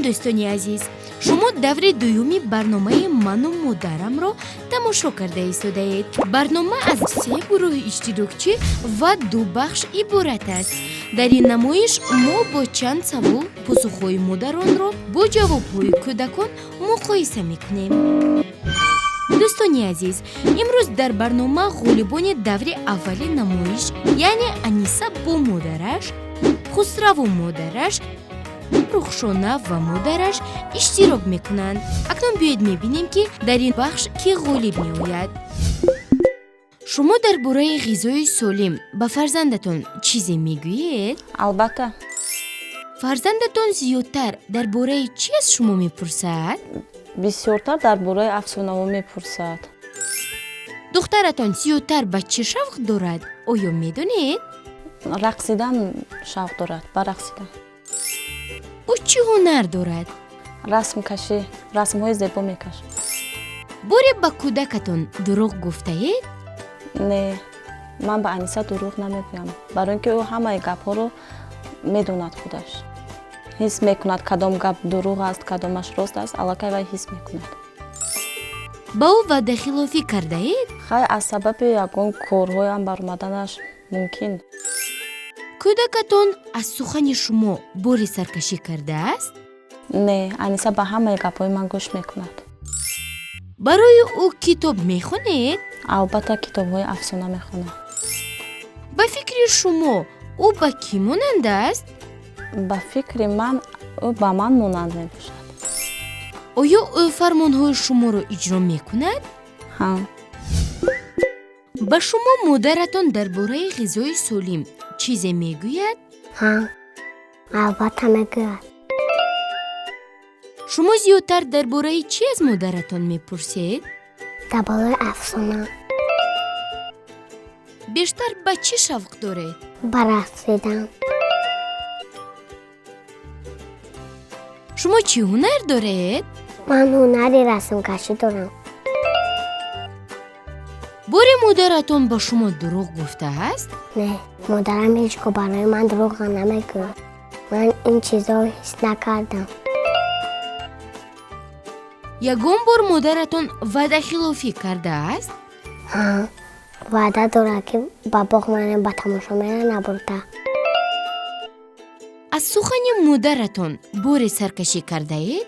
Дӯстони азиз, шумо даври дуюми барномаи ману модарамро тамошо карда истодаед. Барнома аз се гурӯҳи иштирокчӣ ва ду бахш иборат аст. Дар ин намоиш мо бо чанд савол посухҳои модаронро бо ҷавобҳои кӯдакон муқоиса мекунем. Дӯстони азиз, имрӯз дар барнома ғолибони даври аввали намоиш, яъне Аниса бо модараш, Хусраву модараш, Рухшона ва модараш иштирок мекунанд. Акнун биёед мебинем, ки дар ин бахш кӣ ғолиб меояд. Шумо дар бораи ғизои солим ба фарзандатон чизе мегӯед? Албатта. Фарзандатон зиёдтар дар бораи чӣ аз шумо мепурсад? Бисёртар дар бораи афсонаҳо мепурсад. Духтаратон зиёдтар ба чӣ шавқ дорад, оё медонед? Рақсидан шавқ дорад, ба рақсидан. Ӯ чӣ ҳунар дорад? Расмкашӣ, расмҳои зебо мекашад. Боре ба кӯдакатон дурӯғ гуфтаед? Не, ман ба Аниса дурӯғ намегӯям, барои ин ки ӯ ҳамаи гапҳоро медонад, худаш ҳис мекунад, кадом гап дурӯғ аст, кадомаш рост аст, аллакай вай ҳис мекунад. Ба ӯ ваъдахилофӣ кардаед? Хай, аз сабаби ягон корҳоям баромаданаш мумкин. Кӯдакатон аз сухани шумо бори саркашӣ кардааст? Не, Аниса ба ҳамаи гапҳои ман гӯш мекунад. Барои ӯ китоб мехонед? Албатта, китобҳои афсона мехонам. Ба фикри шумо, ӯ ба кӣ монанд аст? Ба фикри ман, ӯ ба ман монанд мебошад. Оё ӯ фармонҳои шуморо иҷро мекунад? Ҳа. Ба шумо модаратон дар бораи ғизои солим чизе мегӯяд? Ҳа, албатта мегӯяд. Шумо зиёдтар дар бораи чӣ аз модаратон мепурсед? Дар бораи афсона. Бештар ба чӣ шавқ доред? Ба рақсидан. Шумо чӣ ҳунар доред? Ман ҳунари расмкашӣ дорам. Боре модаратон ба шумо дурӯғ гуфтааст? Не, модарам ҳеҷ гоҳ барои ман дурӯғ намегӯяд. Ман ин чизро ҳис накардам. Ягон бор модаратон ваъдахилофӣ кардааст? Ҳа, ваъда дорад, ки ба боғ мерем, ба тамошо мерем, набурда. Аз сухани модаратон боре саркашӣ кардаед?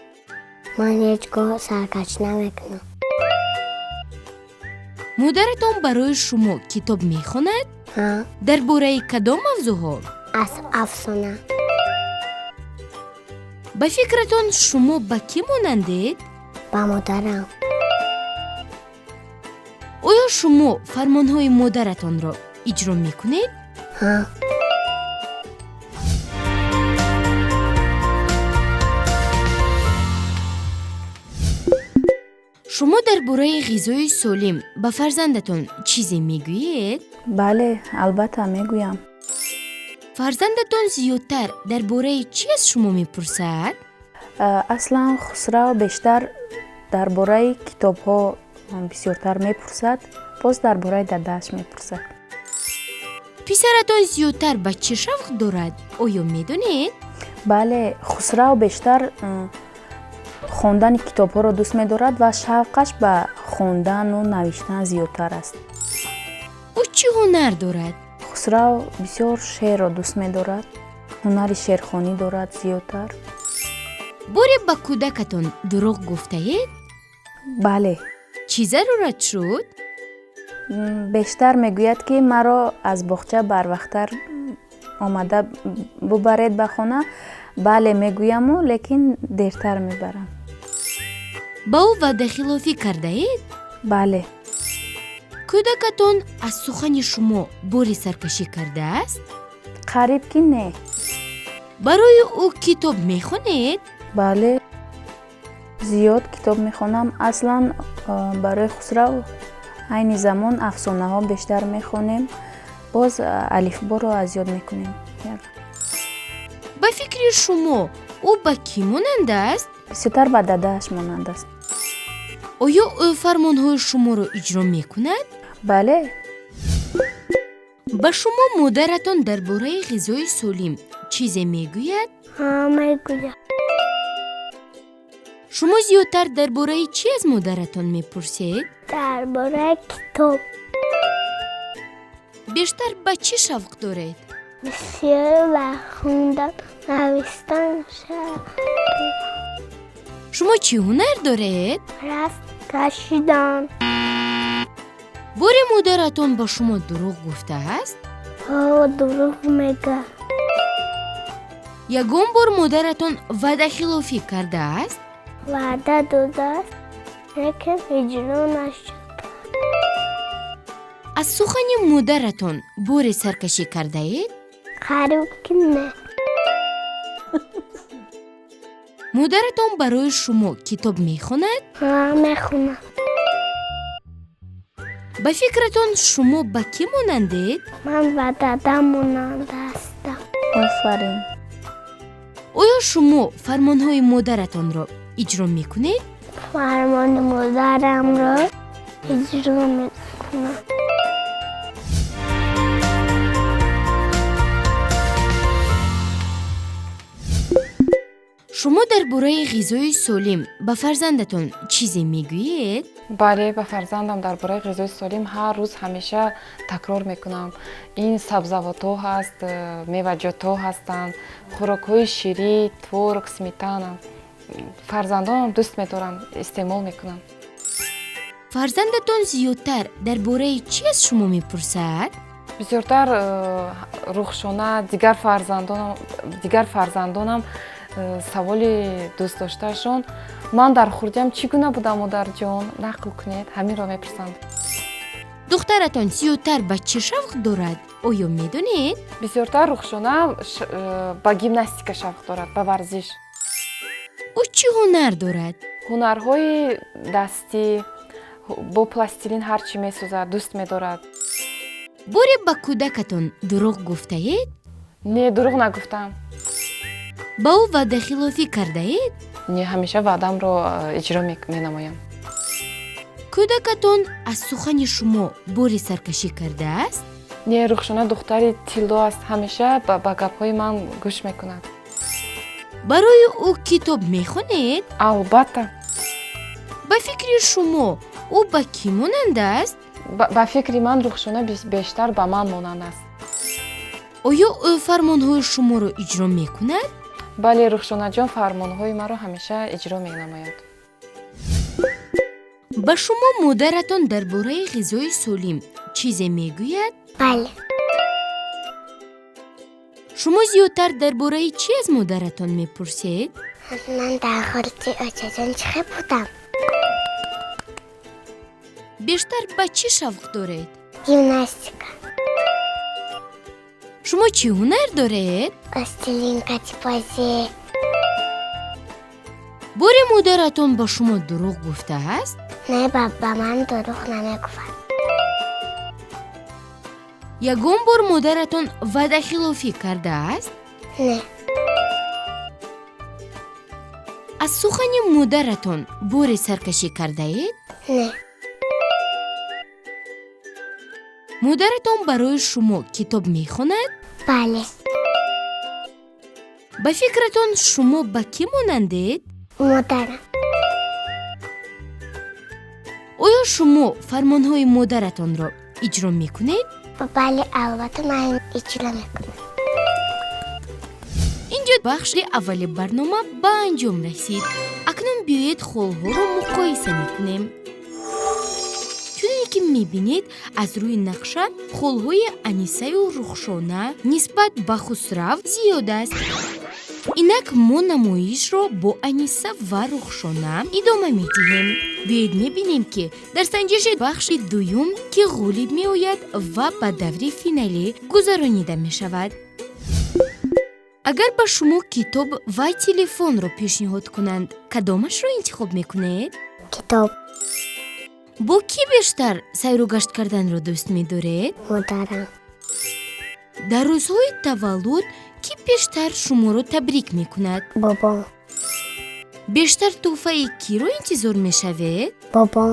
Ман ҳеҷ гоҳ саркашӣ намекунам. Модаратон барои шумо китоб мехонад? Ҳа. Дар бораи кадом мавзӯъҳо? Аз афсона. Ба фикратон, шумо ба кӣ монандед? Ба модарам. Оё шумо фармонҳои модаратонро иҷро мекунед? Ҳа. Шумо дар бораи ғизои солим ба фарзандатон чизе мегӯед? Бале, албатта мегӯям. Фарзандатон зиёдтар дар бораи чӣ аз шумо мепурсад? Аслан Хусрав бештар дар бораи китобҳо бисёртар мепурсад, боз дар бораи дадааш мепурсад. Писаратон зиёдтар ба чӣ шавқ дорад, оё медонед? Бале, Хусрав бештар хондани китобҳоро дӯст медорад ва шавқаш ба хондану навиштан зиёдтар аст. Ӯ чӣ ҳунар дорад? Хусрав бисёр шеърро дӯст медорад, ҳунари шеърхонӣ дорад зиёдтар. Боре ба кӯдакатон дурӯғ гуфтаед? Бале. Чӣ зарурат шуд? Бештар мегӯяд, ки маро аз боғча барвақттар омада бубаред ба хона. Бале мегӯяму, лекин дертар мебарам. Ба ӯ ваъдахилофӣ кардаед? Бале. Кӯдакатон аз сухани шумо бори саркашӣ кардааст? Қариб ки не. Барои ӯ китоб мехонед? Бале, зиёд китоб мехонам. Аслан барои Хусрав айни замон афсонаҳо бештар мехонем, боз алифборо аз ёд мекунем. Ба фикри шумо, ӯ ба кӣ монанд аст? Бисёртар ба дадааш монанд аст. Оё ӯ фармонҳои шуморо иҷро мекунад? Бале. Ба шумо модаратон дар бораи ғизои солим чизе мегӯяд? Ҳа, мегӯяд. Шумо зиёдтар дар бораи чӣ аз модаратон мепурсед? Дар бораи китоб. Бештар ба чӣ шавқ доред? Бисёр ба хондан, навистан шавқ. Шумо чӣ ҳунар доред? Расм кашидан. Боре модаратон ба шумо дурӯғ гуфтааст? Ҳо, дурӯғ мегӯяд. Ягон бор модаратон ваъдахилофӣ кардааст? Ваъда додааст, лекин иҷро нашуд. Аз сухани модаратон боре саркашӣ кардаед? Қариб ки не. Модаратон барои шумо китоб мехонад? Ҳа, мехонад. Ба фикратон шумо ба кӣ монандед? Ман ба дадам монанда ҳастам. Офарин. Оё шумо фармонҳои модаратонро иҷро мекунед? Фармони модарамро иҷро мекунам. Шумо дар бораи ғизои солим ба фарзандатон чизе мегӯед? Бале, ба фарзандам дар бораи ғизои солим ҳар рӯз ҳамеша такрор мекунам. Ин сабзавотҳо ҳаст, меваҷотҳо ҳастанд, хӯрокҳои ширӣ, творог, сметана. Фарзандонам дӯст медоранд, истеъмол мекунанд. Фарзандатон зиёдтар дар бораи чӣ аз шумо мепурсад? Бисёртар Рухшона, дигар фарзандонам саволи дӯстдоштаашон: ман дар хурдиам чӣ гуна будам, модарҷон, нақл кунед, ҳаминро мепурсанд. Духтаратон зиёдтар ба чӣ шавқ дорад, оё медонед? Бисёртар Рухшона ба гимнастика шавқ дорад, ба варзиш. Ӯ чӣ ҳунар дорад? Ҳунарҳои дастӣ, бо пластилин ҳар чӣ месозад, дӯст медорад. Боре ба кӯдакатон дурӯғ гуфтаед? Не, дурӯғ нагуфтам. Ба ӯ ваъдахилофӣ кардаед? Не, ҳамеша ваъдамро иҷро менамоям. Кӯдакатон аз сухани шумо боре саркашӣ кардааст? Не, Рухшона духтари тилло аст, ҳамеша ба гапҳои ман гӯш мекунад. Барои ӯ китоб мехонед? Албатта. Ба фикри шумо ӯ ба кӣ монанд аст? Ба фикри ман Рухшона бештар ба ман монанд аст. Оё ӯ фармонҳои шуморо иҷро мекунад? Бале, Рухшонаҷон фармонҳои маро ҳамеша иҷро менамояд. Ба шумо модаратон дар бораи ғизои солим чизе мегӯяд? Бале. Шумо зиёдтар дар бораи чӣ аз модаратон мепурсед? Ман дар хурдии очаҷон чӣ хел будам? Бештар ба чӣ шавқ доред? Гимнастика. Шумо чӣ ҳунар доред? Пластилин, катибозӣ. Боре модаратон ба шумо дурӯғ гуфтааст? Не, ба ман дурӯғ намегуфт. Ягон бор модаратон ваъдахилофӣ кардааст? Не. Аз сухани модаратон боре саркашӣ кардаед? Не. Модаратон барои шумо китоб мехонад? Бале. Ба фикратон шумо ба кӣ монандед? Модарам. Оё шумо фармонҳои модаратонро иҷро мекунед? Бале, албатта ман иҷро мекунам. Инҷо бахши аввали барнома ба анҷом расид. Акнун биёед холҳоро муқоиса мекунем. Чуноне ки мебинед, аз рӯи нақша холҳои Анисаю Рухшона нисбат ба Хусрав зиёд аст. Инак мо намоишро бо Аниса ва Рухшона идома медиҳем. Биёед мебинем, ки дар санҷиши бахши дуюм ки ғолиб меояд ва ба даври финалӣ гузаронида мешавад. Агар ба шумо китоб ва телефонро пешниҳод кунанд, кадомашро интихоб мекунед? Китоб. Бо кӣ бештар сайру гашт карданро дӯст медоред? Модарам. Дар рӯзҳои таваллуд кӣ пештар шуморо табрик мекунад? Бобом. Бештар тӯҳфаи киро интизор мешавед? Бобом.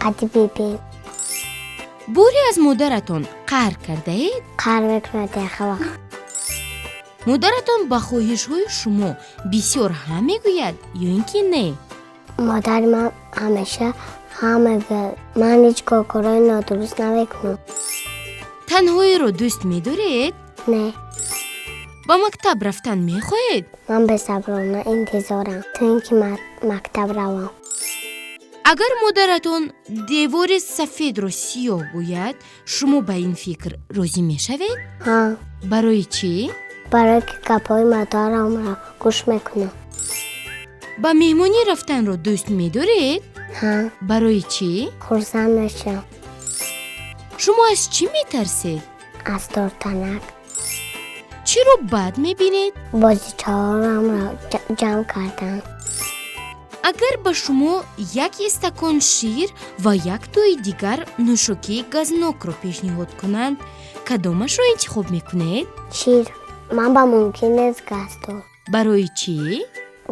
Қади бибим. Боре аз модаратон қаҳр кардаед? Қаҳр мекунад яха вақт. Модаратон ба хоҳишҳои шумо бисёр ҳа мегӯяд ё ин ки не? Модари ман ҳамеша ҳа мегӯяд. Ман ҳеҷ гоҳ корҳои нодуруст намекунам. Танҳоиро дӯст медоред? Не. Ба мактаб рафтан мехоҳед? Ман бесаброна интизорам, то ин ки мактаб равам. Агар модаратон девори сафедро сиёҳ гӯяд, шумо ба ин фикр розӣ мешавед? Ҳа. Барои чӣ? Барое ки гапҳои модарамро гӯш мекунам. Ба меҳмонӣ рафтанро дӯст медоред? Ҳа. Барои чӣ? Хурсанд мешавам. Шумо аз чӣ метарсед? Аз тортанак. Чиро бад мебинед? Бозичаҳоамро ҷамъ кардан. Агар ба шумо як истакон шир ва як тои дигар нӯшокии газнокро пешниҳод кунанд, кадомашро интихоб мекунед? Шир. Ман ба мумкин нест газдор. Барои чӣ?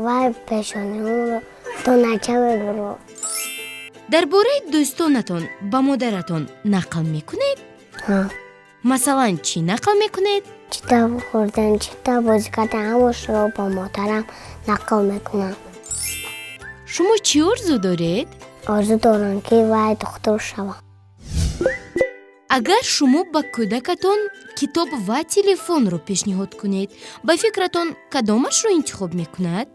Вай пешониҳоро донача мебурад. Дар бораи дӯстонатон ба модаратон нақл мекунед? Ҳа. Масалан, чӣ нақл мекунед? Чӣ тавр хӯрдем, чӣ тавр бозӣ кардем, ҳамашро ба модарам нақл мекунам. Шумо чӣ орзу доред? Орзу дорам, ки вай духтур шавам. Агар шумо ба кӯдакатон китоб ва телефонро пешниҳод кунед, ба фикратон кадомашро интихоб мекунад?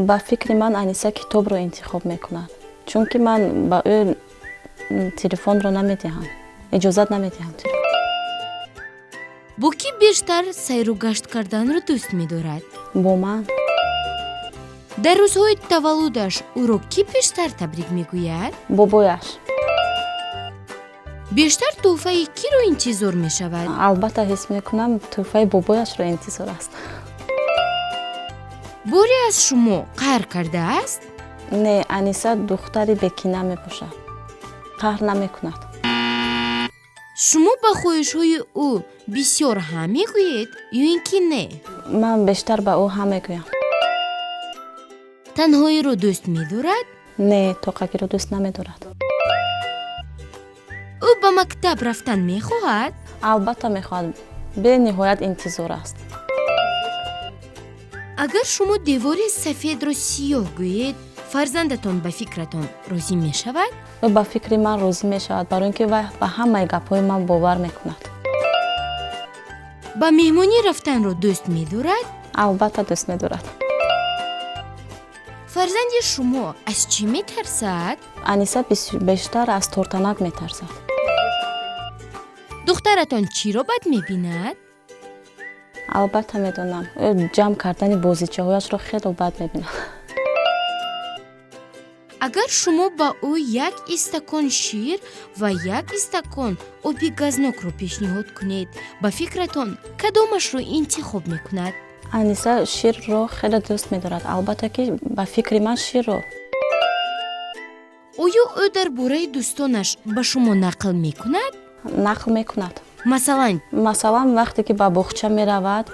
Ба фикри ман, Аниса китобро интихоб мекунад, чунки ман ба ӯ телефонро намедиҳам, иҷозат намедиҳам. Бо кӣ бештар сайру гашт карданро дӯст медорад? Бо ман. Дар рӯзҳои таваллудаш ӯро кӣ бештар табрик мегӯяд? Бобояш. Бештар тӯҳфаи киро интизор мешавад? Албатта, ҳис мекунам, тӯҳфаи бобояшро интизор аст. Боре аз шумо қаҳр кардааст? Не, Аниса духтари бекина мебошад, қаҳр намекунад. Шумо ба хоҳишҳои ӯ бисёр ҳа мегӯед ё ин ки не? Ман бештар ба ӯ ҳа мегӯям. Танҳоиро дӯст медорад? Не, тоқагиро дӯст намедорад. Ӯ ба мактаб рафтан мехоҳад? Албатта, мехоҳад, бениҳоят интизор аст. Агар шумо девори сафедро сиёҳ гӯед, фарзандатон ба фикратон розӣ мешавад? Ӯ ба фикри ман розӣ мешавад, барои ин ки вай ба ҳамаи гапҳои ман бовар мекунад. Ба меҳмонӣ рафтанро дӯст медорад? Албатта, дӯст медорад. Фарзанди шумо аз чӣ метарсад? Аниса бештар аз тортанак метарсад. Духтаратон чиро бад мебинад? Албатта, медонам, ӯ ҷамъ кардани бозичаҳояшро хело бад мебинад. Агар шумо ба ӯ як истакон шир ва як истакон оби газнокро пешниҳод кунед, ба фикратон кадомашро интихоб мекунад? Аниса ширро хеле дӯст медорад, албатта ки, ба фикри ман, ширро. Оё ӯ дар бораи дӯстонаш ба шумо нақл мекунад? Нақл мекунад. Масалан? Масалан, вақте ки ба боғча меравад,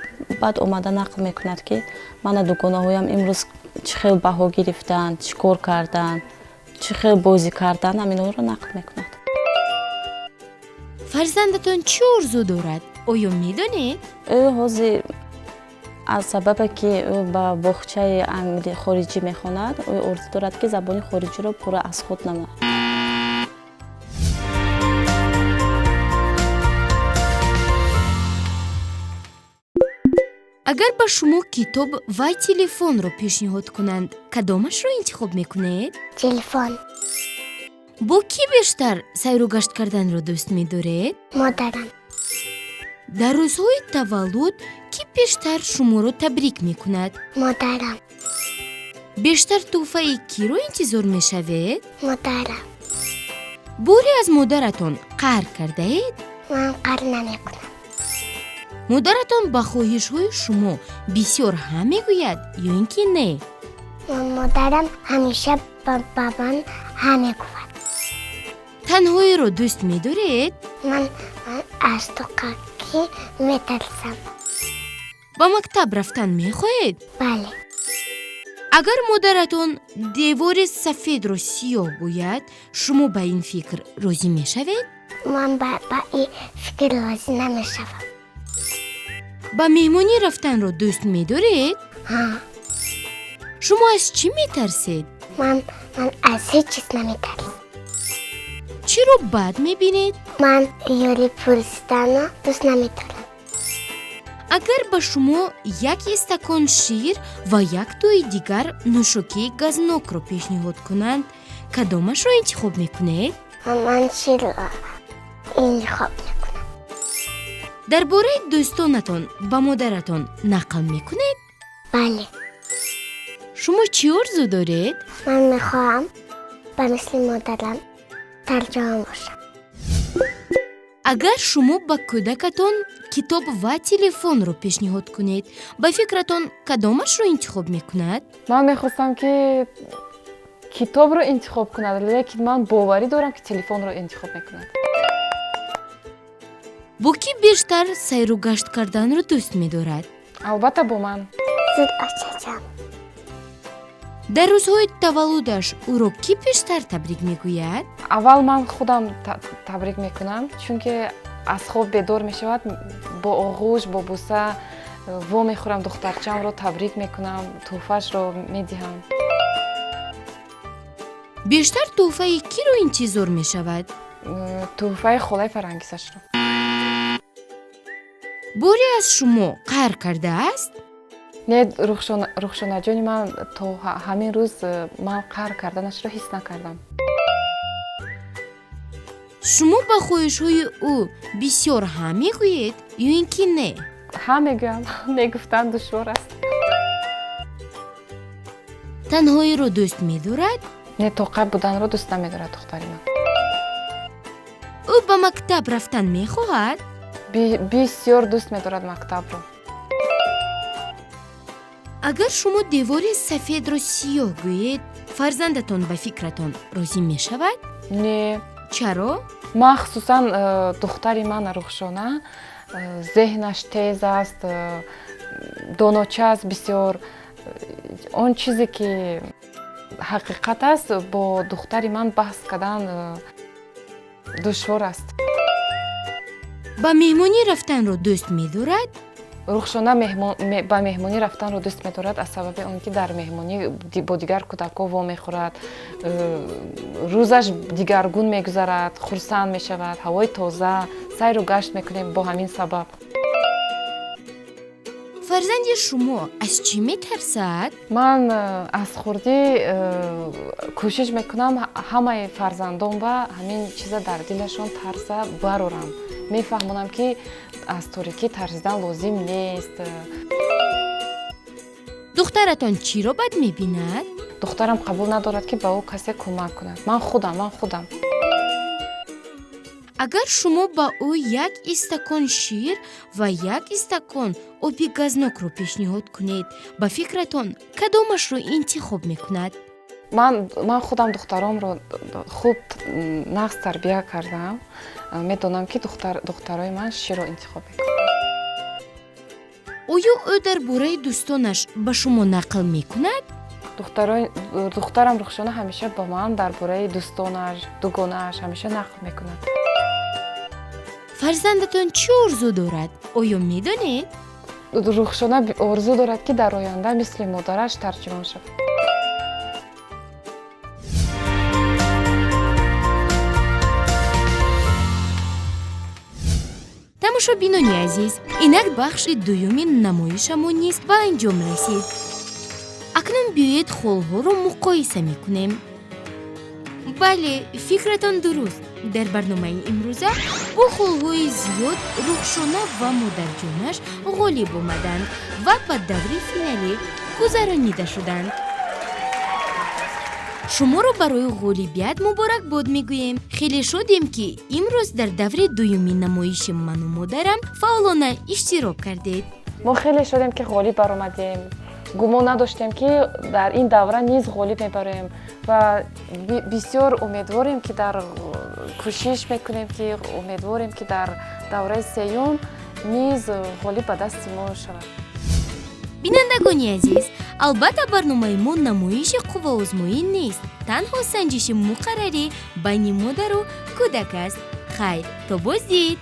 баъд омада нақл мекунад, ки мана дугонаҳоям имрӯз чӣ хел баҳо гирифтанд, чӣ кор карданд, чӣ хел бозӣ карданд, ҳаминҳоро нақл мекунад. Фарзандатон чӣ орзу дорад, оё медонед? Ӯ ҳозир, аз сабабе ки ӯ ба боғчаи хориҷӣ мехонад, ӯ орзу дорад, ки забони хориҷиро пурра аз худ намояд. Агар ба шумо китоб ва телефонро пешниҳод кунанд, кадомашро интихоб мекунед? Телефон. Бо кӣ бештар сайру гашт карданро дӯст медоред? Модарам. Дар рӯзҳои таваллуд кӣ бештар шуморо табрик мекунад? Модарам. Бештар тӯҳфаи киро интизор мешавед? Модарам. Боре аз модаратон қаҳр кардаед? Ман қаҳр намекунам. Модаратон ба хоҳишҳои шумо бисёр ҳа мегӯяд ё ин ки не? Модарам ҳамеша ба ман ҳа мегӯяд. Танҳоиро дӯст медоред? Ман аз тоқакӣ метарсам. Ба мактаб рафтан мехоҳед? Бале. Агар модаратон девори сафедро сиёҳ гӯяд, шумо ба ин фикр розӣ мешавед? Ман ба ин фикр розӣ намешавам. Ба меҳмонӣ рафтанро дӯст медоред? Ҳа. Шумо аз чӣ метарсед? Ман Ман аз ҳеҷ чиз наметарсам. Чиро бад мебинед? Ман ёрӣ пурсиданро дӯст намедорам. Агар ба шумо як истакон шир ва як тои дигар нӯшокии газнокро пешниҳод кунанд, кадомашро интихоб мекунед? Ман ширро интихоб мекунам. Дар бораи дӯстонатон ба модаратон нақл мекунед? Бале. Шумо чӣ орзу доред? Ман мехоҳам ба мисли модарам тарҷумон бошам. Агар шумо ба кӯдакатон китоб ва телефонро пешниҳод кунед, ба фикратон кадомашро интихоб мекунад? Ман мехостам, ки китобро интихоб кунад, лекин ман боварӣ дорам, ки телефонро интихоб мекунад. Бо кӣ бештар сайру гашт карданро дӯст медорад? Албатта, бо ман. Зуд очаҷон. Дар рӯзҳои таваллудаш ӯро кӣ пештар табрик мегӯяд? Аввал ман худам табрик мекунам, чунки аз хоб бедор мешавад, бо оғӯш, бо буса во мехӯрам, духтарчамро табрик мекунам, тӯҳфаашро медиҳам. Бештар тӯҳфаи киро интизор мешавад? Тӯҳфаи холаи Фарангисашро. Боре аз шумо қаҳр кардааст? Не, Рухшонаҷони ман, то ҳамин рӯз ман қаҳр карданашро ҳис накардам. Шумо ба хоҳишҳои ӯ бисёр ҳа мегӯед ё ин ки не? Ҳа мегӯям, не гуфтан душвор аст. Танҳоиро дӯст медорад? Не, тоқат буданро дӯст намедорад духтари ман. Ӯ ба мактаб рафтан мехоҳад? Бисёр дӯст медорад мактабро. Агар шумо девори сафедро сиёҳ гӯед, фарзандатон ба фикратон розӣ мешавад? Не. Чаро? Махсусан духтари ман Рухшона зеҳнаш тез аст, доноча аст бисёр. Он чизе ки ҳақиқат аст, бо духтари ман баҳс кардан душвор аст. Ба меҳмонӣ рафтанро дӯст медорад? Рухшона ба меҳмонӣ рафтанро дӯст медорад, аз сабаби он ки дар меҳмонӣ бо дигар кӯдакҳо вомехӯрад, рӯзаш дигаргун мегузарад, хурсанд мешавад, ҳавои тоза, сайру гашт мекунем бо ҳамин сабаб. Фарзанди шумо аз чӣ метарсад? Ман аз хурдӣ кӯшиш мекунам ҳамаи фарзандон ба ҳамин чиза дар дилашон тарса барорам. Мефаҳмонам, ки аз торикӣ тарсидан лозим нест. Духтаратон чиро бад мебинад? Духтарам қабул надорад, ки ба ӯ касе кӯмак кунад. Ман худам, ман худам. Агар шумо ба ӯ як истакон шир ва як истакон оби газнокро пешниҳод кунед, ба фикратон кадомашро интихоб мекунад? Ман худам духтаромро хуб нағз тарбия кардам. Медонам, ки духтарои ман ширро интихоб мекунанд. Оё ӯ дар бораи дӯстонаш ба шумо нақл мекунад? Духтарам Рухшона ҳамеша ба ман дар бораи дӯстонаш, дугонааш ҳамеша нақл мекунад. Фарзандатон чӣ орзу дорад, оё медонед? Рухшона орзу дорад, ки дар оянда мисли модараш тарҷумон шавад. Тамошобинони азиз, инак бахши дуюми намоишамон низ ба анҷом расид. Акнун биёед холҳоро муқоиса мекунем. Бале, фикратон дуруст. Дар барномаи имрӯза бо холҳои зиёд Рухшона ва модарҷонаш ғолиб омаданд ва ба даври финалӣ гузаронида шуданд. Шуморо барои ғолибият муборакбод мегӯем. Хеле шодем, ки имрӯз дар даври дуюми намоиши ману модарам фаъолона иштирок кардед. Мо хеле шодем, ки ғолиб баромадем. Гумон надоштем, ки дар ин давра низ ғолиб мебароем ва бисёр умедворем, ки дар кӯшиш мекунем, ки умедворем, ки дар давраи сеюм низ ғолиб ба дасти мо шавад. Бинандагони азиз, албатта, барномаи мо намоиши қувваозмоӣ нест, танҳо санҷиши муқаррарӣ байни модару кӯдак аст. Хайр, то боздид.